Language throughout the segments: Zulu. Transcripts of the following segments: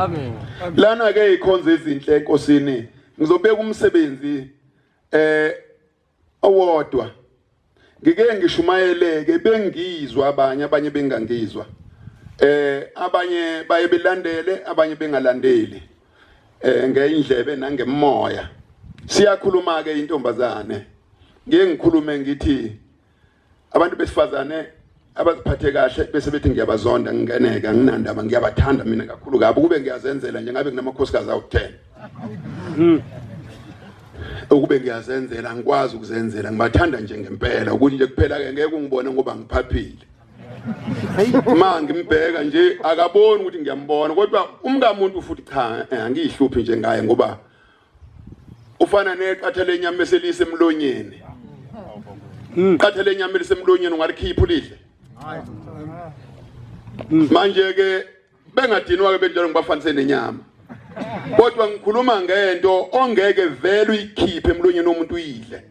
Amen. Lana ke ikhonzo ezinhle enkosini ngizobeka umsebenzi owodwa. Ngike ngishumayeleke bengizwa abanye, abanye bengangizwa. Abanye baye belandele, abanye bengalandeli. Ngeindlebe nangemoya. Siyakhuluma ke intombazane. Ngike ngikhulume ngithi abantu besifazane abaziphathe kahle bese bethi ngiyabazonda, ngingeneke anginandaba, ngiyabathanda mina kakhulu kabi. Kube ngiyazenzela nje ngabe nginamakhosikazi awu-10. Ukube ngiyazenzela, ngikwazi ukuzenzela, ngibathanda nje ngempela. Ukuthi nje kuphela ke ngeke ungibone ngoba ngiphaphile. Ma ngimbheka nje akaboni ukuthi ngiyambona, kodwa umkamuntu futhi cha, angiyihluphi nje ngaye ngoba ufana neqatha lenyama eselise emlonyeni. Qatha lenyama elisemlonyeni ungalikhipha ulidle. Manje ke bengadinwa ke benjalo ngibafanise nenyama. Kodwa ngikhuluma ngento ongeke vele uyikhiphe emlonyeni womuntu uyidle.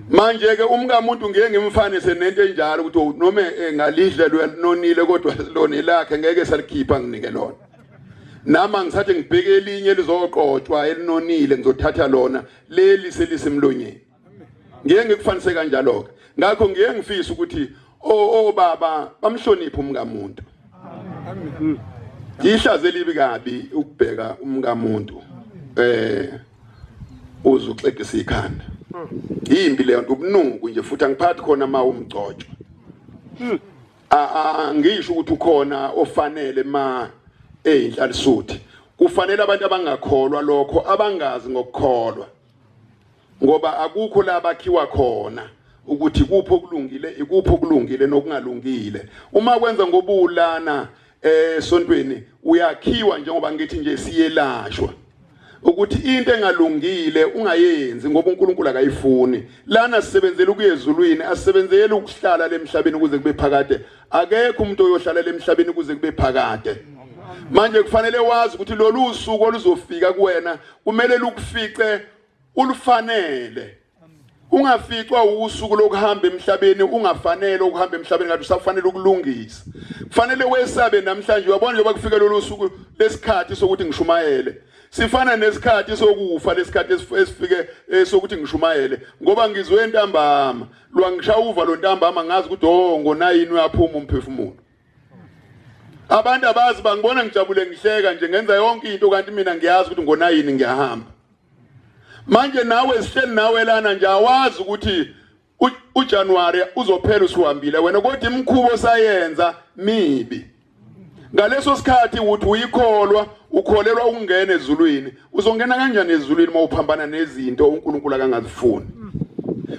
Manje ke umkamuntu ngeke ngimfanise nento enjalo ukuthi noma engalidle luyalonile kodwa lona lakhe ngeke salikhipha nginike lona. Nama ngisathi ngibheke elinye elizoqotshwa elinonile ngizothatha lona leli selisemlonyeni. Ngeke ngikufanise kanjalo ke. Ngakho ngeke ngifise ukuthi obaba bamhloniphe umkamuntu. Ihlazo elibi kabi ukubheka umkamuntu uzuxegisa ikhanda. Yimbi leyo nto, ubunuku nje futhi angiphathi khona ma umgcotshwa. Angisho ukuthi ukhona ofanele ma eyinhlalisuthi. Kufanele abantu abangakholwa lokho, abangazi ngokukholwa. Ngoba akukho la bakhiwa khona ukuthi kuphi okulungile, ikuphi okulungile nokungalungile. Uma kwenza ngobulana esontweni uyakhiwa njengoba ngithi nje siyelashwa ukuthi into engalungile ungayenzi ngoba uNkulunkulu akayifuni. Lana sisebenzela ukuya ezulwini, asisebenzeli ukuhlala lemhlabeni ukuze kube phakade. Akekho umuntu oyohlala lemhlabeni ukuze kube phakade. Manje kufanele wazi ukuthi lolu suku oluzofika kuwena kumele lukufice ulufanele. Ungaficwa usuku lokuhamba emhlabeni ungafanele ukuhamba emhlabeni ngathi usafanele ukulungisa. Kufanele wesabe namhlanje. Uyabona njengoba kufike lolu suku lesikhathi sokuthi ngishumayele, sifana nesikhathi sokufa lesikhathi esifike sokuthi ngishumayele, ngoba ngizwe ntambama lwangishawuva lo ntambama, ngazi ukuthi oh ngonayini uyaphuma umphefumulo. Abantu abazi, bangibona ngijabule ngihleka nje ngenza yonke into, kanti mina ngiyazi ukuthi ngonayini ngiyahamba. Manje nawe sihleli nawe lana nje awazi ukuthi uJanuary uzophela usuhambile wena, kodwa imikhubo sayenza mibi. Ngaleso sikhathi uthi uyikholwa, ukholelwa ukungena ezulwini. Uzongena kanjani ezulwini uma uphambana nezinto uNkulunkulu akangazifuni?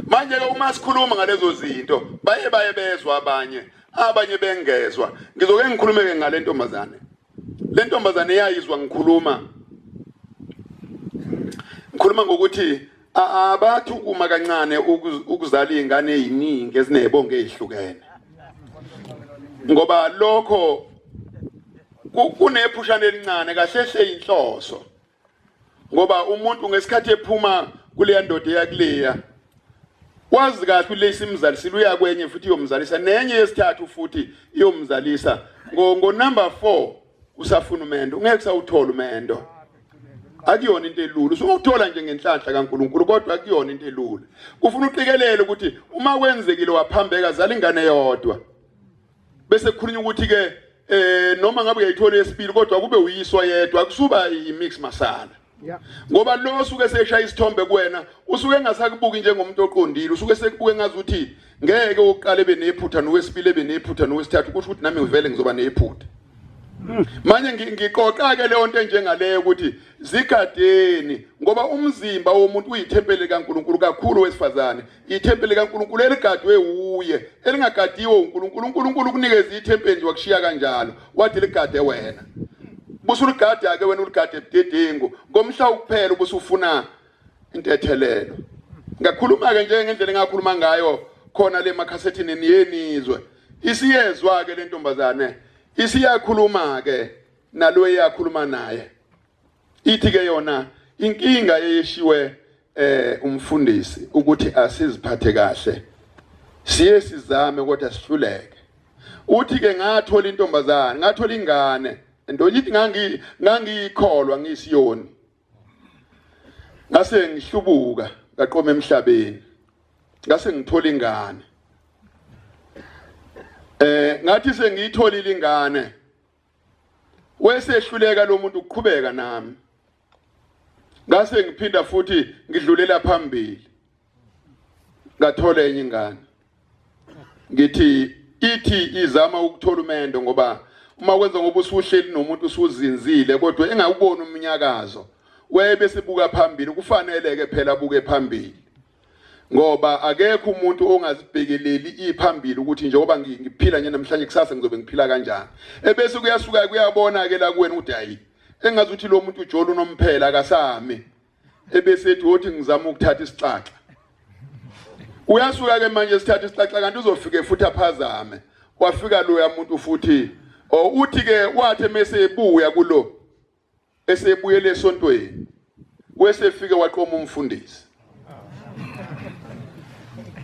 Manje ke uma sikhuluma ngalezo zinto baye baye bezwa abanye, abanye bengezwa. Ngizoke ngikhulume ke ngale ntombazane. Le ntombazane yayizwa ngikhuluma. Ngikhuluma ngokuthi abathi ukuma kancane ukuzala izingane eziningi ezinezibongo ezihlukene. Ngoba lokho kunephushana elincane kahle hle inhloso. Ngoba umuntu ngesikhathi ephuma kuleya ndoda eyakuleya wazi kahle ulesi imzalisile uya kwenye futhi iyomzalisa nenye yesithathu futhi iyomzalisa. Ngo number 4 usafuna umendo, ungeke usawuthola umendo. Akuyona into elula, usungawuthola nje ngenhlanhla kaNkuluNkulu, kodwa akuyona into elula. Kufuna uqikelele ukuthi uma kwenzekile waphambeka zala ingane yodwa, bese kukhulunywa ukuthi ke noma ngabe uyayithola yesibili kodwa kube uyiswa yedwa, kusuba i-mix masala. Ngoba lo osuke seshaya isithombe kuwena usuke engasakubuki njengomuntu oqondile, usuke sekubuke ngazi ukuthi ngeke oqale ebe nephutha nowesibili ebe nephutha nowesithathu, kusho ukuthi nami ngivele ngizoba nephutha. Manje ngiqoqa ke leyo nto enjengaleyo ukuthi zigadeni, ngoba umzimba womuntu uyithempeli likaNkuluNkulu kakhulu wesifazane, ithempeli likaNkuluNkulu eligadwe uye, elingagadiwe uNkulunkulu. uNkulunkulu ukunikeza ithempeli nje wakushiya kanjalo, wathi ligade wena. Busuligada ke wena, uligade budedengu ngomhla ukuphela ubusufuna intethelelo. Ngakhuluma ke nje ngendlela engakhuluma ngayo khona le makhasethini niyenizwe. Isiyezwa ke le ntombazane, isiyakhuluma ke nalo eyakhuluma naye. Ithi ke yona inkinga eyeshiwe umfundisi ukuthi asiziphathe kahle, siye sizame kodwa sihluleke. Uthi ke ngathola intombazane, ngathola ingane. Nto ngithi ngangiyikholwa ngisiyoni. Ngase ngihlubuka ngaqoma emhlabeni. Ngase ngithola ingane. Ngathi sengiyitholile ingane. Wesehluleka lo muntu ukuqhubeka nami. Ngase ngiphinda futhi ngidlulela phambili. Ngathola enye ingane. Ngithi ithi izama ukuthola umendo ngoba uma kwenza ngoba usuhleli nomuntu usuzinzile kodwa engawuboni umnyakazo webe sibuka phambili kufanele ke phela abuke phambili ngoba akekho umuntu ongazibhekeleli iphambili ukuthi njengoba ngiphila nje namhlanje kusasa ngizobe ngiphila kanjani ebese kuyasuka kuyabona ke la kuwena ukuthi hayi engazi ukuthi lo muntu ujola unomphela akasami ebese ethi wothi ngizama ukuthatha isixaxa uyasuka ke manje sithatha isixaxa kanti uzofike futhi aphazame wafika loya muntu futhi o uthi ke wathi mese ebuya kulo esebuyele esontweni wesefike waqoma umfundisi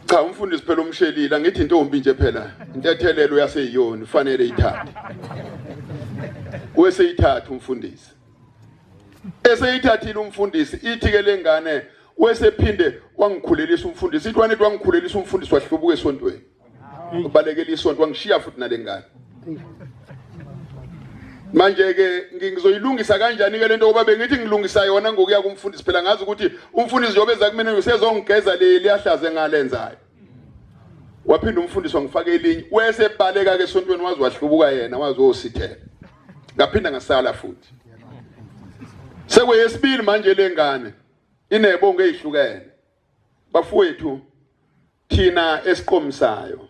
cha umfundisi phela umshelile angithi intombi nje phela intethelelo yaseyiyoni fanele ithathe weseyithatha umfundisi eseyithathile umfundisi ithi ke lengane wesephinde wangikhulelisa umfundisi ithi wanethi wangikhulelisa umfundisi wahlubuka esontweni ubalekela isonto wangishiya futhi nalengane manje ke ngizoyilungisa kanjani ke lento ngoba bengithi ngilungisa yona ngokuya kumfundisi phela ngazi ukuthi umfundisi njengoba eza kumina usezongigeza le liyahlaze ngalenzayo waphinda umfundisi wangifaka elinye wesebaleka ke esontweni wazi wahlubuka yena wazi wosithela ngaphinda ngasala futhi sekweyesibili manje lengane inebongo ezihlukene bafowethu thina esiqomisayo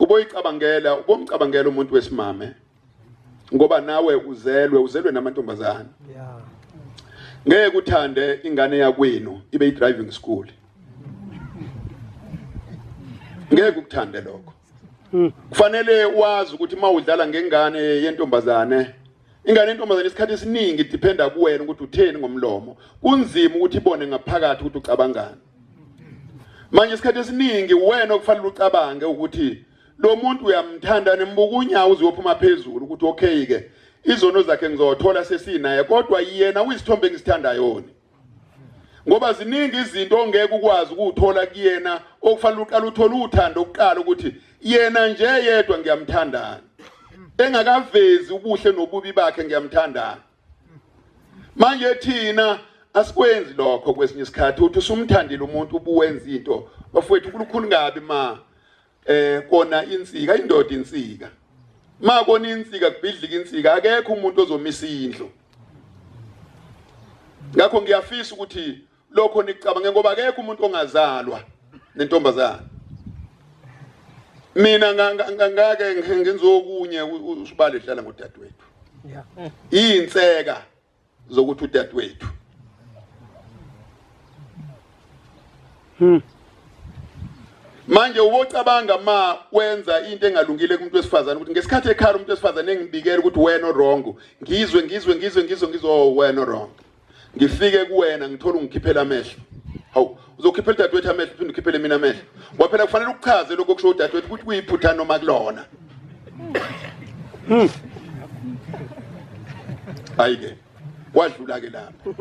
uboyicabangela ubomcabangela umuntu wesimame ngoba nawe uzelwe uzelwe namantombazane ngeke uthande ingane yakwenu ibe i-driving school ngeke ukuthande lokho kufanele wazi ukuthi uma udlala ngengane yentombazane ingane yentombazane isikhathi esiningi dependa kuwena ukuthi utheni ngomlomo kunzima ukuthi ibone ngaphakathi ukuthi ucabangani manje isikhathi esiningi wena okufanele ucabange ukuthi lo muntu uyamthanda nembuka unyawo uze uyophuma phezulu ukuthi okay ke izono zakhe ngizothola sesinaye kodwa yena uyisithombe engisithandayoni ngoba ziningi izinto ongeke ukwazi ukuthola kuyena okufanele uqale uthole uthando kuqala ukuthi yena nje yedwa ngiyamthandana engakavezi ubuhle nobubi bakhe ngiyamthandana manje thina asikwenzi lokho kwesinye isikhathi uthi usumthandile umuntu ubuwenza into bafowethu kulukhulu kabi ma kona insika indoda insika ma kona insika kubhidlika insika akekho umuntu ozomisa indlu ngakho ngiyafisa ukuthi lokho nicabange ngoba akekho umuntu ongazalwa nentombazana mina ngake ngenza okunye usibale dlala ngodadewethu inseka zokuthi udadewethu manje ubocabanga ma wenza into engalungile kumuntu wesifazane ukuthi ngesikhathi ekhala umuntu wesifazane engibikela ukuthi wena wrong ngizwe ngizwe ngizwe ngizwe ngizwe oh wena wrong ngifike kuwena ngithola ungikhiphela amehlo hawu uzokhiphela udadewethu amehlo uphinde ukhiphele mina amehlo ngoba phela kufanele ukuchaze lokho okusho udadewethu ukuthi kuyiphutha noma kulona hayi ke kwadlula ke lapho.